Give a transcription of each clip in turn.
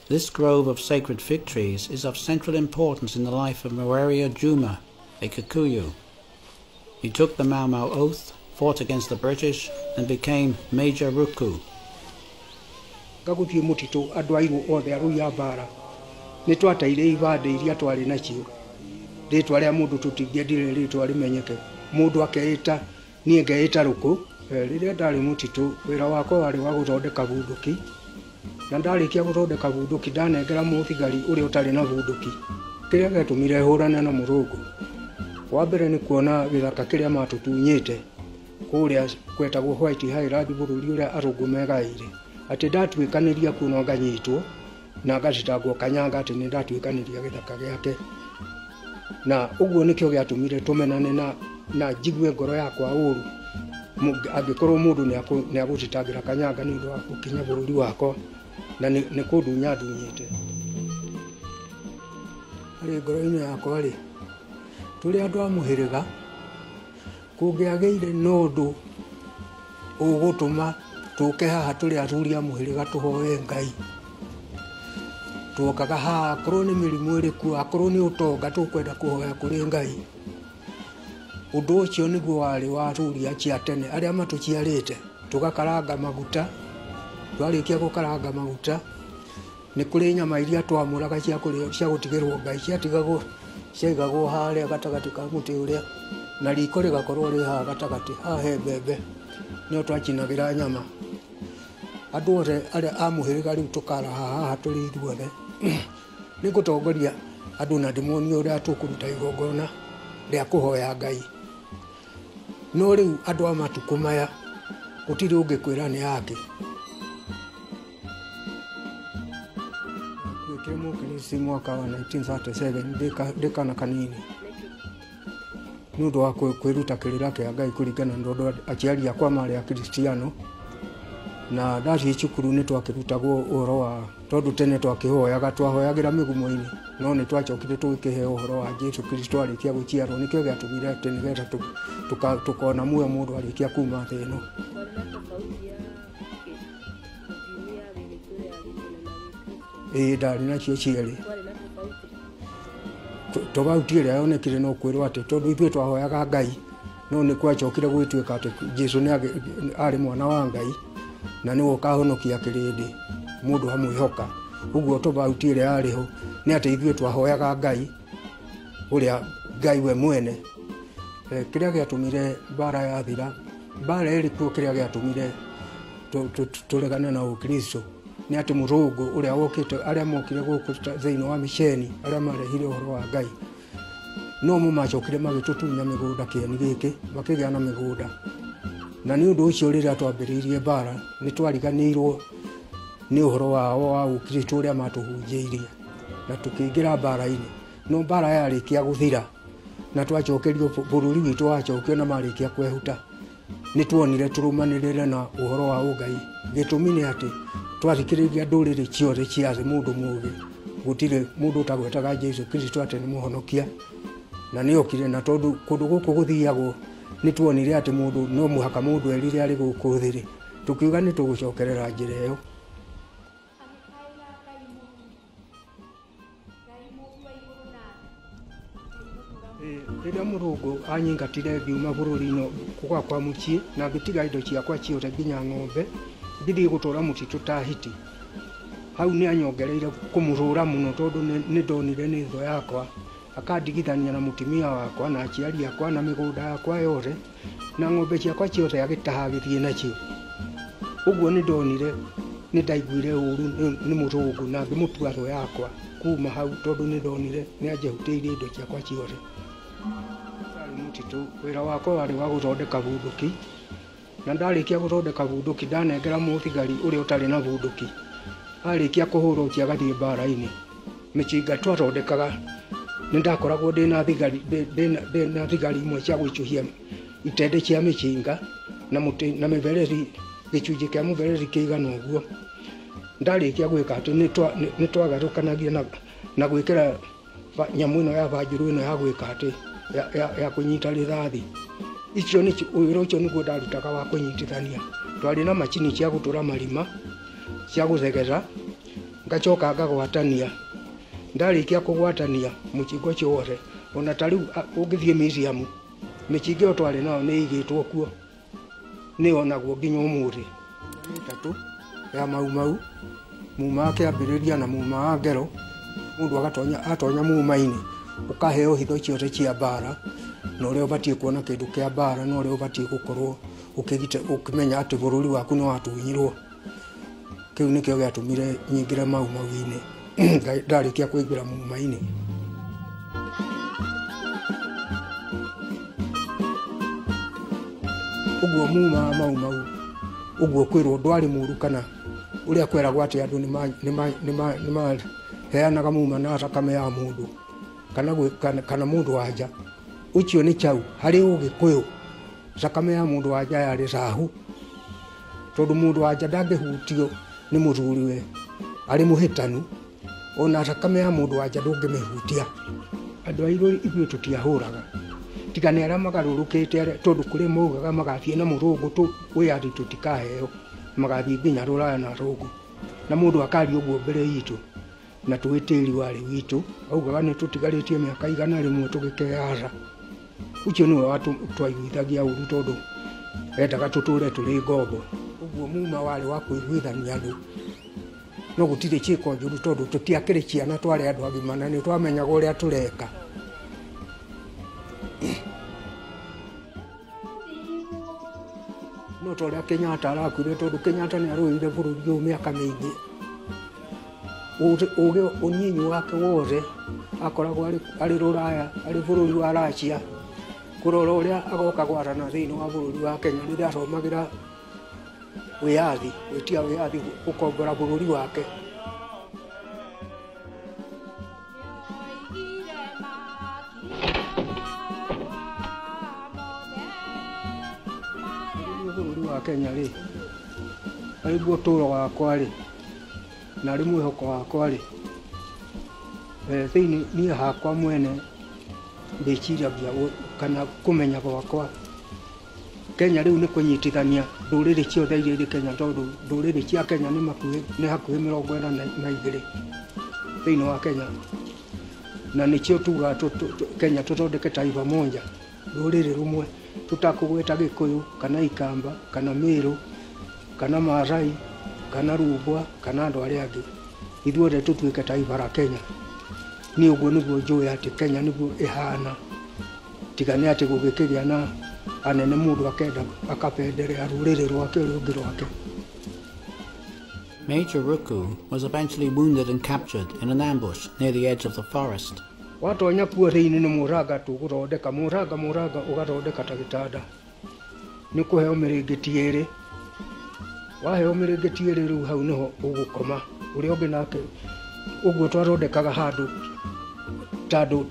This grove of sacred fig trees is of central importance in the life of Mweria Juma, a Kikuyu. He took the Mau Mau oath, fought against the British, and became Major Ruku. Gagũthiĩ mũtitũ andũ airũ othe arũi a mbara nĩ twateire ibandĩ iria twarĩ nacio rĩtwa rĩa mũndũ tũtingĩendire rĩtwa rĩmenyeke mũndũ akeĩta niĩ ngeĩta Rũkũ. Rĩrĩa ndarĩ mũtitũ wĩra wakwa warĩ wa gũthondeka bunduki na ndarĩkia gũthondeka bunduki ndanengera mũthigari ũrĩa ũtarĩ na bunduki. Kĩrĩa gĩatũmire hũrane na mũthũngũ wa mbere nĩ kuona gĩthaka kĩrĩa matũtunyĩte kũrĩa gwetagwo White Highland bũrũri ũrĩa arũngũ megaĩire atĩ ndatuĩkanĩria kuo no nganyitwo na ngacitangwo kanyanga atĩ nĩ ndatuĩkanĩria gĩthaka gĩake na ũguo nĩkĩo gĩatũmire tũmenane na njigue ngoro yakwa ũru angĩkorwo mũndũ nĩ agũcitangĩra kanyanga nĩ ũndũ wa gũkinya bũrũri wakwa na nĩ kũndunya ndunyĩte. Harĩ ngoro-inĩ yakwa rĩ tũrĩ andũ a mũhĩrĩga kũngĩagĩire na ũndũ ũgũtũma tũke haha tũrĩ athuri a mũhĩrĩga tũhoe Ngai tuokaga haha akorwo nĩ mĩrimũ ĩrĩkũ akorwo nĩ ũtonga tũkwenda kũhoya kũrĩ Ngai. Ũndũ ũcio nĩguo warĩ wa athuri acio a tene arĩa matũciarĩte tũgakaranga maguta twarĩkia gũkaranga maguta nĩ kũrĩ nyama iria twamũraga cia gũtigĩrwo Ngai ciatigagwo ciaigagwo harĩa gatagatĩ ka mũtĩ ũrĩa na riko rĩgakorwo rĩ haha gatagatĩ haha he mbembe nĩyo twacinagĩra nyama. Andũ othe arĩa a mũhĩrĩga rĩu tũkaraha haha tũrĩ ithuothe nĩ ngũtongoria andũ na ndĩmonie ũrĩa tũkũruta igongona rĩa kũhoya Ngai. No rĩu andũ a matukũ maya gũtirĩ ũngĩkwĩra nĩ yake. Nduĩkire mũkristo mwaka wa 1937 ndĩ kana kanini nĩ ũndũ wa kwĩruta kĩrĩra kĩa Ngai kũringana na ũndũ aciari akwa marĩ akristiano na ndathiĩ cukuru nĩ twakĩrutagwo ũhoro wa tondũ tene twakĩhoyaga twahoyagĩra mĩgumo-inĩ no nĩ twacokire tũgĩkĩheo ũhoro wa Jesũ Kristo arĩkia gũciarwo nĩkĩo gĩatũmire atĩ nĩgetha tũkona muoyo mũndũ arĩkia kuma thĩ ĩno. Ĩĩ ndarĩ nacio cierĩ tofauti ĩrĩa yonekire no kwĩrwo atĩ tondũ ithuĩ twahoyaga Ngai no nĩ gwacokire gũgĩtuĩka atĩ Jesũ nĩ arĩ mwana wa Ngai na nĩwe ũkahonokia kĩrĩndĩ mũndũ amwĩhoka. Ũguo tofauti ĩrĩa yarĩ ho nĩ atĩ ithuĩ twahoyaga Ngai ũrĩa Ngai we mwene. Kĩrĩa gĩatũmire mbara yathira mbara ĩrĩ kuo kĩrĩa gĩatũmire tũregane na ũkristo nĩ atĩ mũthũngũ ũrĩa wokĩte arĩa mokire gũkũ thĩinĩ wa miceni arĩa marehire ũhoro wa Ngai no mo macokire magĩtũtunya mĩgũnda kĩeni gĩkĩ makĩgĩa na mĩgũnda na nĩ ũndũ ũcio rĩrĩa twambĩrĩirie mbara nĩ twariganĩirwo nĩ ũhoro wao wa ũkristo ũrĩa matũhunjĩirie na tũkĩingĩra mbara-inĩ no mbara yarĩkia gũthira na twacokerio bũrũri witũ wacokio na marĩkia kwehuta nĩ tuonire tũrũmanĩrĩre na ũhoro wa ũngai. Gĩtũmi nĩ atĩ twathikĩrĩria ndũrĩrĩ ciothe cia thĩ mũndũ mũũgĩ gũtirĩ mũndũ ũtagwetaga Jesũ Kristo atĩ nĩ mũhonokia na nĩokire na tondũ kũndũ gũkũ gũthiagwo nĩ tuonire atĩ mũndũ no mũhaka mũndũ erire arĩ gũkũ thĩ rĩ tũkiuga nĩ tũgũcokerera njĩra ĩyo. Rĩrĩa mũrũngũ anyingatire ngiuma bũrũri-inĩ gwakwa mũciĩ na ngĩtiga indo ciakwa ciothe nginya ng'ombe ngĩthiĩ gũtũra mũtitũ ta hiti hau nĩ anyongereire kũmũhũra mũno tondũ nĩ ndonire nĩ thũ yakwa akandigithania na mũtumia wakwa na aciari akwa na mĩgũnda yakwa yothe na ng'ombe ciakwa ciothe agĩtaha agĩthiĩ nacio. Ũguo nĩ ndonire nĩ ndaiguire ũru nĩ mũthũngũ na ngĩmũtua thũ yakwa kuma hau tondũ nĩ ndonire nĩ anjehutĩirie indo ciakwa ciothe. Ndarĩ mũtitũ wĩra wakwa warĩ wa gũthondeka bunduki na ndarĩkia gũthondeka bunduki ndanengera mũthigari ũrĩa ũtarĩ na bunduki arĩkia kũhũra ũcio agathiĩ mbara-inĩ. Mĩcinga twathondekaga nĩ ndakoragwo ndĩna thigari imwe cia gũicũhia itende cia mĩcinga na mũtĩ na mĩberethi gĩcunjĩ kĩa mũberethi kĩigana ũguo. Ndarĩkia gwĩka atĩ nĩ twagarũkanagia na gwĩkĩra nyamũ ĩno ya banjũrũ ĩno ya gwĩka atĩ ya kũnyita rĩthathi icio nĩ wĩra ũcio nĩguo ndarutaga wa kũnyitithania. Twarĩ na macini cia gũtũra marima cia gũthegeza Ngacoka ngagwatania. Ndarĩkia kũgwatania mũcinga ũcio wothe, ona ta rĩu ũngĩthiĩ museum, mĩcinga ĩyo twarĩ nayo nĩ ĩigĩtwo kuo, nĩ yonagwo nginya ũmũthĩ. Ĩtatũ ya Mau Mau, muma wa kĩambĩrĩria na muma wa ngero, mũndũ agatonya atonya muma-inĩ, ũkaheo hitho ciothe cia mbara, na ũrĩa ũbatiĩ kuona kĩndũ kĩa mbara, na ũrĩa ũbatiĩ gũkorwo ũkĩmenya atĩ bũrũri waku nĩ watunyirwo. Kĩu nĩkĩo gĩatũmire nyingĩre Mau Mau-inĩ, ndarĩkia kũingĩra muma-inĩ. Ũguo muma wa Mau Mau, ũguo kwĩrwo ndwarĩ mũru kana ũrĩa kweragwo atĩ andũ nĩmaheanaga muma na thakame ya mũndũ kana mũndũ wa nja. Ũcio nĩ chau harĩ Ũgĩkũyũ, thakame ya mũndũ wa nja yarĩ cahu, tondũ mũndũ wa nja ndangĩhutio nĩ mũthuriwe arĩ mũhĩtanu, ona thakame ya mũndũ wa nja ndũngĩmĩhutia. Andũ airũ ithuĩ tũtiahũraga, tiga nĩ arĩa magarũrũkĩte, tondũ kũrĩ maugaga magathiĩ na mũthũngũ wĩyathi tũtikaheo, magathiĩ nginya Rũraya na athũngũ, na mũndũ akaria ũguo mbere itũ, na tũĩ tĩri warĩ witũ, augaga nĩ tũtigarĩtie mĩaka 100 tũgĩkeyatha. Ũcio nĩwe twaiguithagia ũru, tondũ endaga tũtũre tũrĩ ngombo. Ũguo muma warĩ wa kũiguithania andũ, no gũtirĩ ciĩko njũru, tondũ tũtiakĩrĩ ciana, twarĩ andũ agima na nĩ twamenyaga ũrĩa tũreka. No ta ũrĩa Kenyatta arakuire, tondũ Kenyatta nĩ arũĩrĩire bũrũri ũyũ mĩaka mĩingĩ. Ũgĩ ũnyinyi wake wothe akoragwo arĩ Rũraya, arĩ bũrũri wa Russia, kũrora ũrĩa agoka gwathana thĩinĩ wa bũrũri wa Kenya rĩrĩa acomagĩra wĩyathi, gwĩtia wĩyathi, gũkombora bũrũri wake. Bũrũri wa Kenya rĩ, arĩguo ũtũũro wakwa rĩ, na arĩ mwĩhoko wakwa rĩ, thĩinĩ niĩ hakwa mwene ndĩciragia kana kũmenya gwakwa, Kenya rĩu nĩ kũnyitithania ndũrĩrĩ ciothe iria irĩ Kenya, tondũ ndũrĩrĩ cia Kenya nĩ hakuhĩ 42 thĩinĩ wa Kenya, na nĩkĩo tugaga Kenya tũthondeke taifa moja, rũrĩrĩ rũmwe, tũtakũgweta Gĩkũyũ kana Ikamba kana Mĩrũ kana Maasai kana Rubwa kana andũ arĩa angĩ, ithuothe tũtuĩke taifa la Kenya. Niĩ ũguo nĩguo njũĩ atĩ Kenya nĩguo ĩhana, tiga nĩ atĩ gũgĩkĩgĩa na anene mũndũ akenda akapenderea rũrĩrĩ rwake ũrĩa ũngĩ rwake. Major Ruku was eventually wounded and captured in an ambush near the edge of the forest. Watonya kuo thĩinĩ nĩ mũranga tũgũthondeka, mũranga ũgathondeka ta gĩtanda. Nĩ kũheo mĩrĩngĩti ĩrĩ, waheo mĩrĩngĩti ĩrĩ rĩu hau nĩho ũgũkoma, ũrĩa ũngĩ nake ũguo twathondekaga handũ tandũ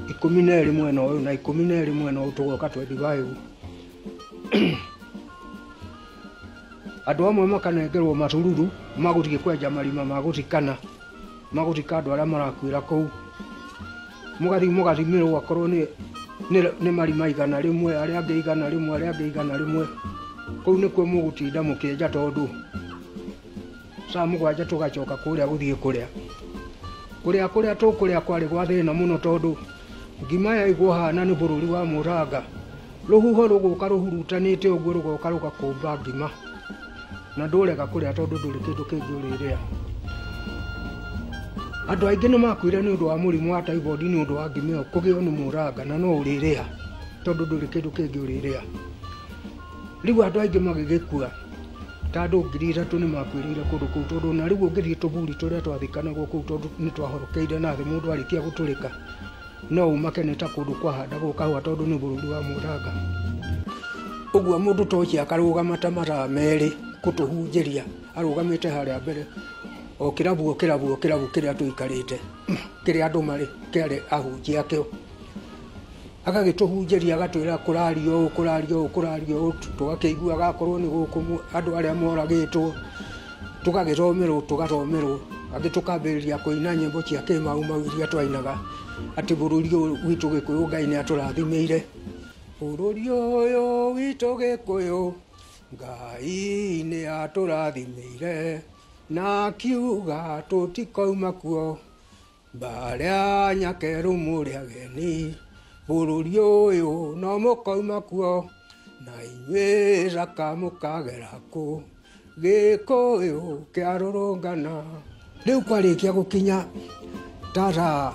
12 mwena ũyũ na 12 mwena ũyũ, tũgoka 25. Andũ amwe makanengerwo matururu magũthiĩ kwenja marima ma gũthikana, magũthika andũ arĩa marakuĩra kũu. Mũgathiĩ mũgathimĩrwo akorwo nĩ marima 100, arĩa angĩ 100, arĩa angĩ 100. Kũu nĩkuo mũgũtinda mũkĩenja, tondũ saa 7 tũgacoka kũrĩa gũthiĩ kũrĩa. Kũrĩa tũkũrĩa kwarĩ gwa thĩna mũno, tondũ ngima yaigwo haha nĩ bũrũri wa mũranga, rũhuho rũgũka rũhurutanĩte ũguo rũgoka rũgakũmba ngima, na ndũrega kũrĩa tondũ ndũrĩ kĩndũ kĩngĩ ũrĩrĩa. Andũ aingĩ nĩ makuire nĩ ũndũ wa mũrimũ wa typhoid, nĩ ũndũ wa ngima ĩyo kũgĩo nĩ mũranga, na no ũrĩrĩa tondũ ndũrĩ kĩndũ kĩngĩ ũrĩrĩa. Rĩu andũ aingĩ magĩgĩkua, ta andũ 3,000 nĩ makuĩrĩire kũndũ kũu, tondũ na rĩu ũngĩthiĩ tũburi tũrĩa twathikanagwo kũu, tondũ nĩ twahorokeire na thĩ, mũndũ arĩkia gũtũrĩka no ũmake nĩ ta kũndũ kwahandagwo kahũa, tondũ nĩ bũrũri wa mũranga. Ũguo mũndũ ta ũcio akarũgama ta mathaa 2 kũtũhunjĩria, arũgamĩte harĩa mbere, o kĩrabu o kĩrabu o kĩrabu kĩrĩa tũikarĩte, kĩrĩa andũ marĩ, kĩarĩ ahunjia akĩo. Agagĩtũhunjĩria agatwĩra kũrario ũũ, kũrario ũũ, kũrario ũũ, tũgakĩiguaga akorwo nĩ gũkũ andũ arĩa moragĩtwo, tũgagĩthomerwo, tũgathomerwo, angĩ tũkambĩrĩria kũina nyĩmbo cia kĩmau mau iria twainaga, atĩ bũrũri ũyũ witũ Gĩkũyũ Ngai nĩ atũrathimĩire. Bũrũri ũyũ witũ Gĩkũyũ Ngai nĩ atũrathimĩire, Na akiuga tũtikoima kuo mbarĩa nyakerũ mũrĩ ageni bũrũri ũyũ no mũkoima kuo na inyuĩ caka mũkagera kũ gĩkũyũ kĩarũrũngana. Rĩu kwarĩkia gũkinya ta thaa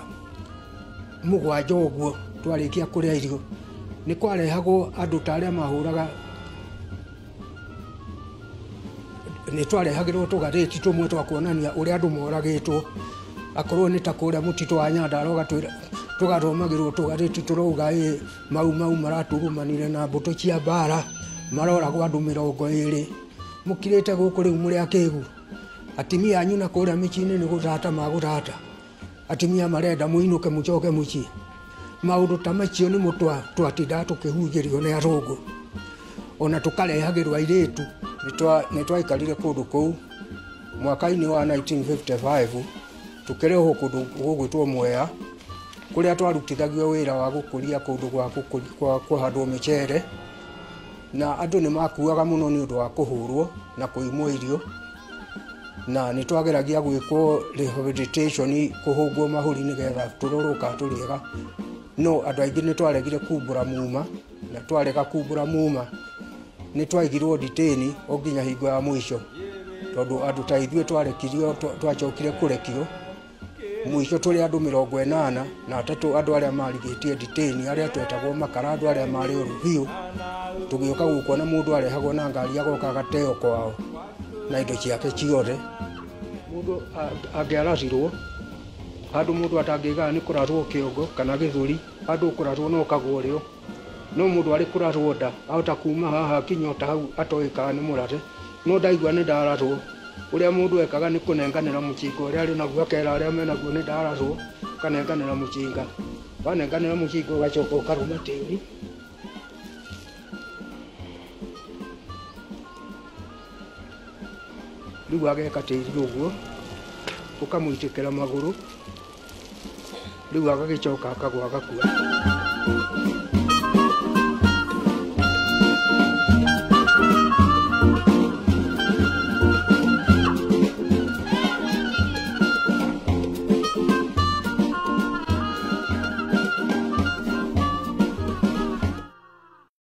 7 ũguo twarĩkia kũrĩa irio nĩ kwarehagwo andũ ta arĩa mahũraga nĩ twarehagĩrwo tũgathĩti tũmwe twa kuonania ũrĩa andũ moragĩtwo akorwo nĩ ta kũrĩa mũtitũ wa Nyandarua ũgatwĩra tũgathomagĩrwo tũgathĩti tũrauga ĩ mau mau maraturumanire na mbũtũ cia mbara maroragwo andũ 20 mũkirĩte gũkũ rĩu mũrĩ akĩgu atimia anyu na kũrĩa mĩciĩ-inĩ nĩ gũthata magũthata atimia marenda mũinũke mũcoke mũciĩ maũndũ ta macio nĩmo twatindaga tũkĩhunjĩrio nĩ athũngũ ona tũkarehagĩrwo airĩtu. Nĩ twaikarire kũndũ kũu mwaka-inĩ wa 1955 tũkĩrehwo kũndũ gũgwĩtwo Mwea kũrĩa twarutithagio wĩra wa gũkũria kũndũ gwa kũhandwo mĩcere na andũ nĩ makuaga mũno nĩ ũndũ wa kũhũrwo na kũimwo irio na nĩ twageragia gwĩkwo rehabilitation kũhũngwo mahũri nĩgetha tũrorwo kana tũrĩ ega no andũ aingĩ nĩ twaregire kumbũra muma na twarega kumbũra muma nĩ twaigirwo diteni o nginya hingo ya mũico tondũ andũ ta ithuĩ twarekirio twacokire kũrekio mũico tũrĩ andũ 83 andũ arĩa marigĩtie diteni arĩa twetagwo makara andũ arĩa marĩ ũru biũ tũgĩũka gũkũ na mũndũ arehagwo na ngari agoka agateo kwao na indo ciake ciothe. Mũndũ angĩaracirwo handũ mũndũ atangĩigaga nĩ kũrarwo kĩongo kana gĩthũri handũ ũkũrarwo no ũkagwo rĩo no mũndũ arĩ kũrarwo nda ahota kuma haha kinya ota hau atoĩ kana nĩ mũrathe no ndaigua nĩ ndararwo ũrĩa mũndũ ekaga nĩ kũnenganĩra mũcinga ũrĩa arĩ naguo akera arĩa menaguo nĩ ndararwo ũkanenganĩra mũcinga wanenganĩra mũcinga ũgacoka ũkarũma tĩri. Rĩu ageka tĩri ũguo ũkamũitĩkĩra magũrũ rĩu agagĩcoka akagwa agakua.